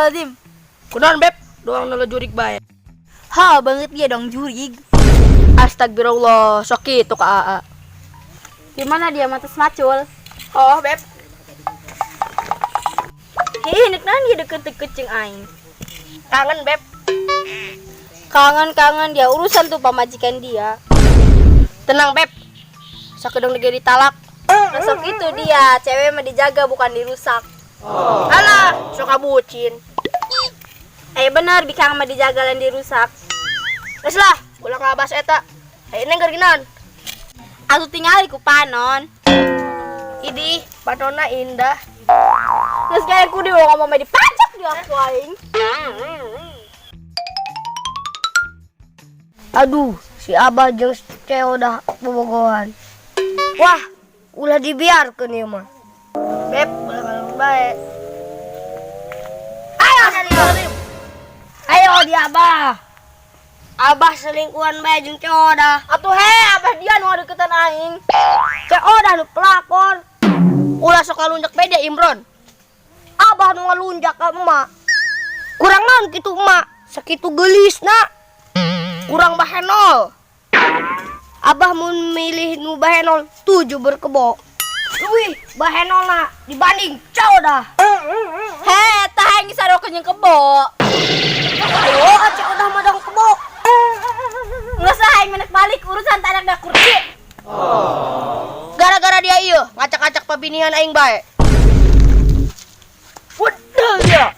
Astagfirullahaladzim. Kunaon, Beb? Doang nolo jurig bae. Ha, banget dia dong jurig. Astagfirullah, sok kitu ka Aa. Gimana dia matas macul? Oh, Beb. Hei, nek naon dia deket-deket jeung aing. Kangen, Beb. Kangen-kangen dia urusan tuh pamajikan dia. Tenang, Beb. Sakedeung ge ditalak. Nah, sok itu dia, cewek mah dijaga bukan dirusak. Alah, sok bucin. Eh bener, bikang mah dijaga lain dirusak. Geus lah, ulah ngabas eta. Hayu neng keur ginaon? Atuh tingali ku panon. Idih, panonna indah. Geus kayak ku dia ngomong mah dipacak dia aku aing. Aduh, si Abah jeung cewek udah bobogohan. Wah, ulah dibiarkeun ieu mah. Beb, ulah ngalamun bae. Ayo serius. Ayo di Abah. Abah selingkuhan bae jeung cewek dah. Atuh he, abah dia nu deketan aing. Cewek dah nu pelakor. Ulah sok ngalunjak bae dia Imron. Abah nu ngalunjak ka emak. Kurang naon kitu emak, sakitu geulisna. Kurang bahenol. Abah mun milih nu bahenol 7 berkebo. Leuwih bahenolna dibanding cewek dah. He, tah aing sarua jeung kebo. Ayo, cewek dah mah dong kebo. Geus lah aing menek balik urusan tanak da kursi. Gara-gara dia ieu ngacak-ngacak pabinihan aing bae. Waduh ya.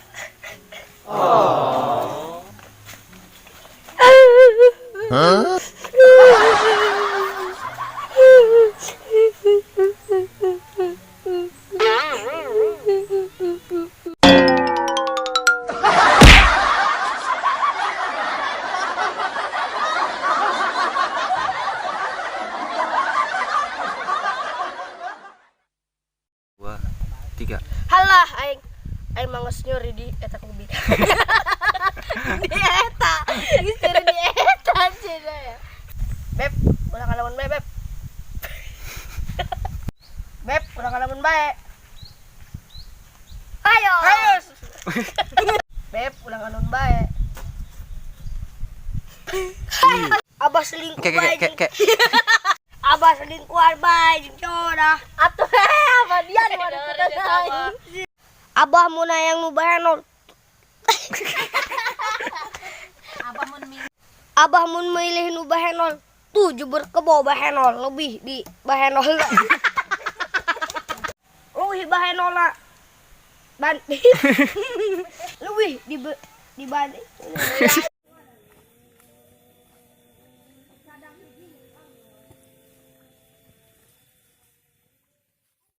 Dua, tiga. Halah aing aing mah geus nyuri di eta kubi. Di eta. Geus nyeri di eta cenah ya. Beb, ulah ngalamun bae, Beb. Beb, ulah ngalamun bae. Ayo. Ayo. Beb, ulah ngalamun bae. Abah selingkuh Ke, ke, bae ke, jeung ke. Abah selingkuhan bae jeung cowok dah. Atuh he, abah dia nu deketan aing. Abah mun hayang nu bahenol. Abah mun milih nu bahenol 7 berkebo bahenol lebih di bahenol. Leuwih bahenolna ban leuwih di dibanding.